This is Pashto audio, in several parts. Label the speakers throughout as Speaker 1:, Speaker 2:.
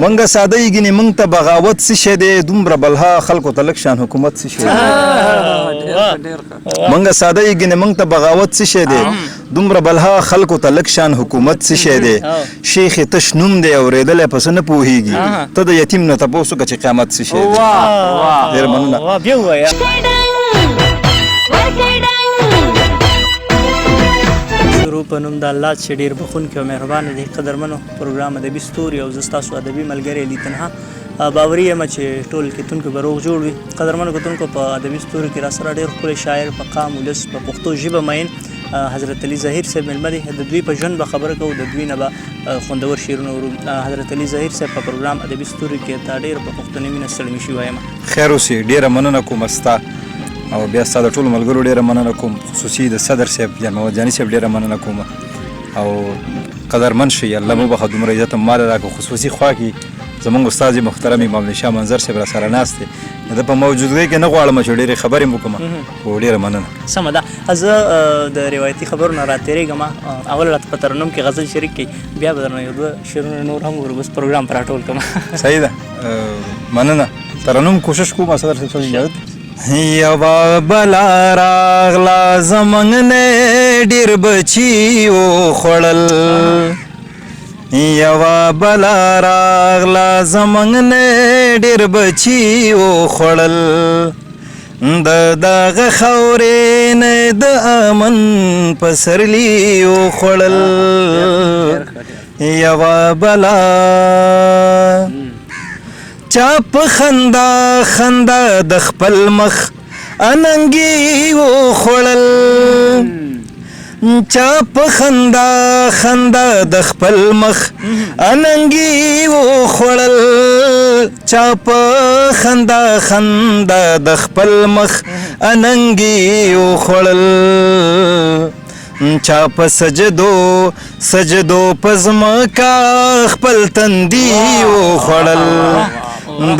Speaker 1: مونږه ساده یې، ګینې مونږ ته بغاوت څه شی دی؟ دومره بلها خلکو ته لږ شان حکومت څه شی دی؟ مونږه ساده یې، ګینې مونږ ته بغاوت څه شی دی؟ دومره بلها خلکو ته لږ شان حکومت څه شی دی؟ شیخ تش نوم دی، اورېدلی په څه نه پوهېږي. ته د یتیم نه تپوس وکړه چې قیامت څه شی دی. ډېره مننه.
Speaker 2: بیا ووایه. شروع په نوم د الله چې ډېر بخښونکی او مهربان دی. قدرمنو، پروګرام ادبي ستوري او زه ستاسو ادبي ملګری علي تنها. باوري یم چې ټول کتونکو به روغ جوړ وي. قدرمنو کتونکو، په ادبي ستوري کې راسره ډېر ښکلی شاعر، په قام، ولس، په پښتو ژبه مین حضرت علي ظهیر صاحب مېلمه دی. د دوی په ژوند به خبره کوو، د دوی نه به خوندور شعرونه اورو. حضرت علي ظهیر صاحب، په پروګرام ادبي ستوري کې تا ډېر په پښتني مینه ستړي مشي وایم.
Speaker 1: خیر اوسې، ډېره مننه کوم ستا او بیا ستا د ټولو ملګرو ډېره مننه کوم، خصوصي د صدر صاحب جان محمد جاني صاحب ډېره مننه کوم او قدرمن شي. الله مو بخښه، دومره عزت هم مال راکړ. خصوصي خوا کې زمونږ استاد محترم امام شاه منظر صاحب را سره ناست دی. د په موجودګۍ کې نه غواړم چې ډېرې خبرې وکړم، خو ډېره مننه.
Speaker 2: سمه ده. زه د روایتي خبرو نه راتېرېږم. اول راته په ترنم کې غزل شریک کړئ، بیا به درنه یو دوه شعرونه نور هم ورو بس پروګرام پر راټول کړم.
Speaker 1: صحیح ده، مننه. ترنم کوشش کوم. صدر صاحب اجازت. یوه بلا راغله زمونږ نه ډېر بچي وخوړل، یوه بلا راغله زمونږ نه ډېر بچي وخوړل، د دغه خاورې نه د امن پسرلي وخوړل. یوه بلا چا په خندا خندا د خپل مخ اننګي وخوړل، چا په خندا خندا د خپل مخ اننګي وخوړل، چا په خندا خندا د خپل مخ اننګي وخوړل، چا په سجدو سجدو پزمکا خپل تندي وخوړل،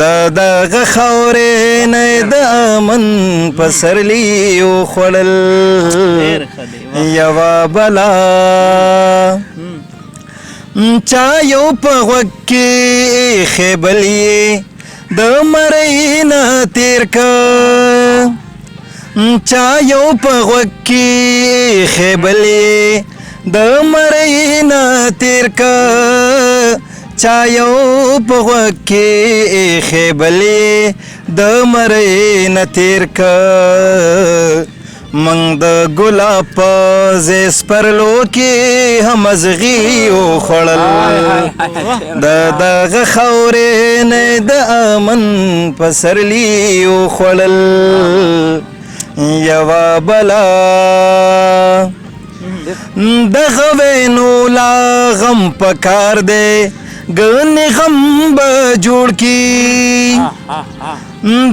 Speaker 1: د دغه خاورې نه د امن پسرلي وخوړل. یوه بلا چا یو په غوږ کې خېبل یې د مرۍ نه تیر که، چا یو په غوږ کې خېبل یې د مرۍ نه تیر که، چا یو په غوږ کې خېبل یې د مرۍ نه تیر که، مونږ د ګلاب په ځای سپرلو کې هم ازغي وخوړل، د دغه خاورې نه د امن پسرلي وخوړل. یوه بلا دغه وینو لا غم پکار دی، ګنې غم به جوړ کی،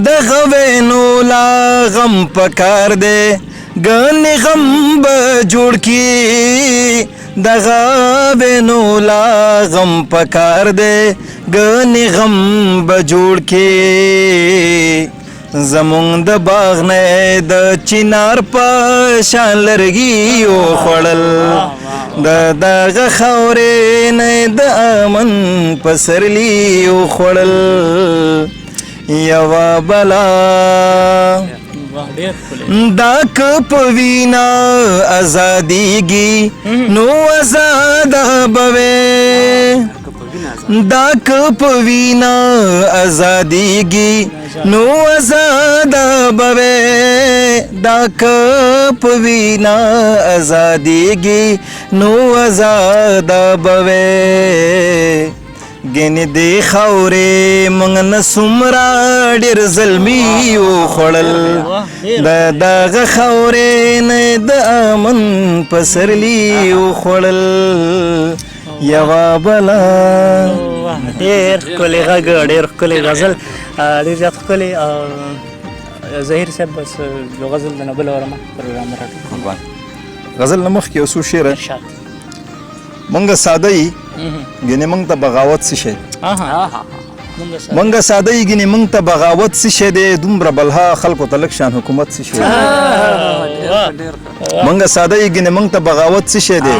Speaker 1: دغه وینو لا غم پکار دی، ګنې غم به جوړ کی، دغه وینو لا غم پکار دی، ګنې غم به جوړ کی، زمونږ د باغ نه د چینار په شان لرګي وخوړل، د دغه خاورې نه د امن پسرلي وخوړل. یوه بلا دا که په وینا ازادیږي نو ازاده به وې، دا که په وینا ازادیږي نو ازاده به وې، دا که په وینا ازادیږي نو ازاده به وې، ګنې دې خاورې مونږ نه څومره ډېر زلمي وخوړل، د دغه خاورې نه د امن پسرلي وخوړل. یوه بلا.
Speaker 2: ډېر ښکلی غږ، ډېر ښکلی غزل، ډېر زیات ښکلی. ظهیر صاحب، بس یو غزل د نه بل اورم، پروګرام راټول.
Speaker 1: قربان. غزل نه مخکې یو څو شعره. مونږه ساده یي ګنې مونږ ته بغاوت څه شی، مونږه ساده یي ګنې مونږ ته بغاوت څه شی دی؟ دومره بلها خلکو ته لږ شان حکومت څه شی دی؟ مونږه ساده یي ګنې مونږ ته بغاوت څه شی دی؟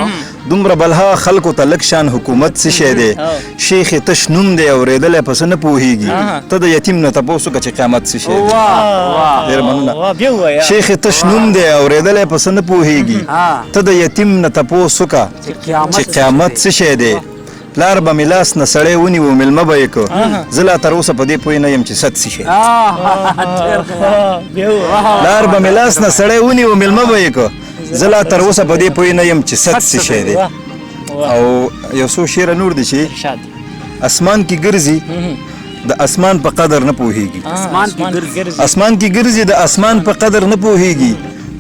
Speaker 1: دومره بلها خلکو ته لږ شان حکومت څه شی دی؟ شیخ یې تش نوم دی اورېدلی په څه نه پوهېږي، ته د یتیم نه تپوس وکړه چې قیامت څه شی دی. ډېره مننه. شیخ یې تش نوم دی اورېدلی په څه نه پوهېږي، ته د یتیم نه تپوس وکړه چې قیامت څه شی دی. پلار به مې لاس نه سړی ونیو مېلمه به یې که، زه لا تر اوسه په دې پوه نه یم چې ست څه شی دی. پلار به مې لاس نه سړی ونیو مېلمه به یې که، زه لا تر اوسه په دې پوه نه یم چې ست څه شی دی. او یو څو شعره نور دي چې اسمان کې ګرځي د اسمان په قدر نه پوهیږي، اسمان کې ګرځي د اسمان په قدر نه پوهیږي،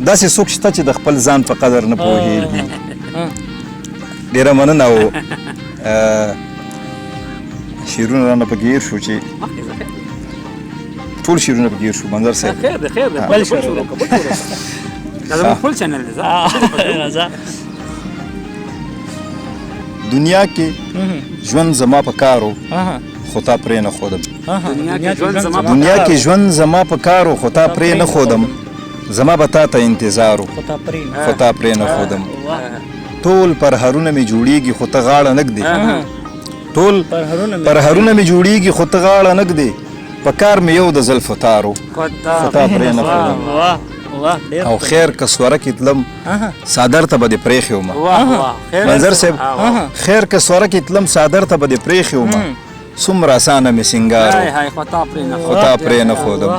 Speaker 1: داسې څوک شته چې د خپل ځان په قدر نه پوهیږي. ډیره مننه. او شعرونه رانه پکې هېر شو، چې ټول شعرونه پکې هېر شو. منظر صاحب
Speaker 3: خیر دی، خیر دی، بل شعر وکړه. دا زموږ خپل چینل دی.
Speaker 2: راځه.
Speaker 1: دنیا کې ژوند زما په کارو خو تا پرې نه ښودم، دنیا کې ژوند زما په کارو خو تا پرې نه ښودم، زما به تا ته انتظار و خو تا پرې نه ښودم. ټول پرهرونه مې جوړیږي خو ته غاړه نه ږدې، ټول پرهرونه مې جوړیږي خو ته غاړه نه ږدې، په کار مې یو د زلفو تارو خو تا پرې نه ښودم. او خیر که سوره کې تلم څادر ته به دې پرېښی وم، منظر صاحب خیر که سوره کې تلم څادر ته به دې پرېښی وم، څومره اسانه مې سینګار و خو تا پرې نه ښودم.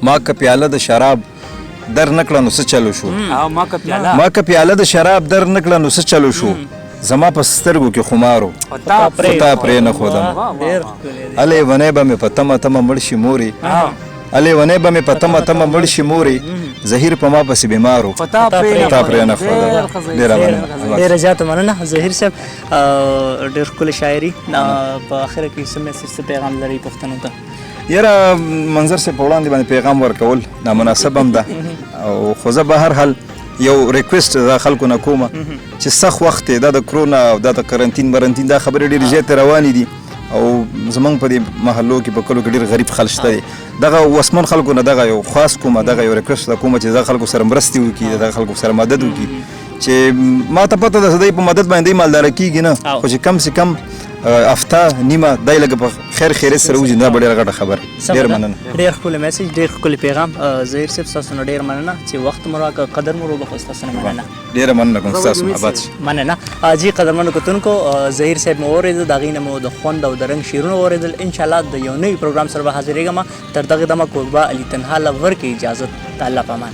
Speaker 1: ما که پیاله د شراب در نه کړه نو څه چلو شو، ما که پیاله د شراب در نه کړه نو څه چلو شو، زما په سترګو کې خمارو خو تا پرې نه ښودم. هلې ونې به مې په تمه تمه مړ شي مورې، هلې ونې به مې په تمه تمه مړ شي مورې، ظهیر په ما پسې بیمارو خو تا پرې نه ښودم. ډېره مننه،
Speaker 2: ډېره زیاته مننه ظهیر صاحب، ډېر ښکلې شاعري. په اخره کې څه میسج، څه پیغام لرئ پښتنو ته؟
Speaker 1: یاره منظر صاحب په وړاندې باندې پیغام ورکول نامناسب هم ده، او خو زه به هر حال یو ریکویسټ دا خلکو نه کوم چې سخت وخت دی، دا د کرونا او دا د قرنطین مرنطین دا خبرې ډېرې زیاتې روانې دي، او زمونږ په دې محلو کې په کلو کې ډېر غریب خلک شته دي. دغه وسمن خلکو نه دغه یو خواست کوم، دغه یو ریکویسټ دا کوم چې دغه خلکو سره مرستې وکړي، دغه خلکو سره مدد وکړي، چې ما ته پته ده چې دوی په مدد باندې مالداره کېږي نه، خو چې کم سه کم هفته نیمه دی لږ په خیر خیریت سره وځي، دا به ډېره غټه خبره. ډېره مننه،
Speaker 2: ډېر ښکلی میسج، ډېر ښکلی پیغام. ظهیر صاحب ستاسو نه ډېر مننه چې وخت مو راکړ، قدر مو وبخښه، ستاسو نه مننه.
Speaker 1: ډېره مننه کوم ستاسو نه، آباد شي.
Speaker 2: مننه جی قدرمنو کتونکو، ظهیر صاحب مو واورېدل، د هغې نه مو د خوند او د رنګ شعرونه واورېدل. انشاءالله د یو نوي پروګرام سره به حاضرېږم. تر دغې دمه کوربه علي تنها له ورکې اجازت. د الله په امان.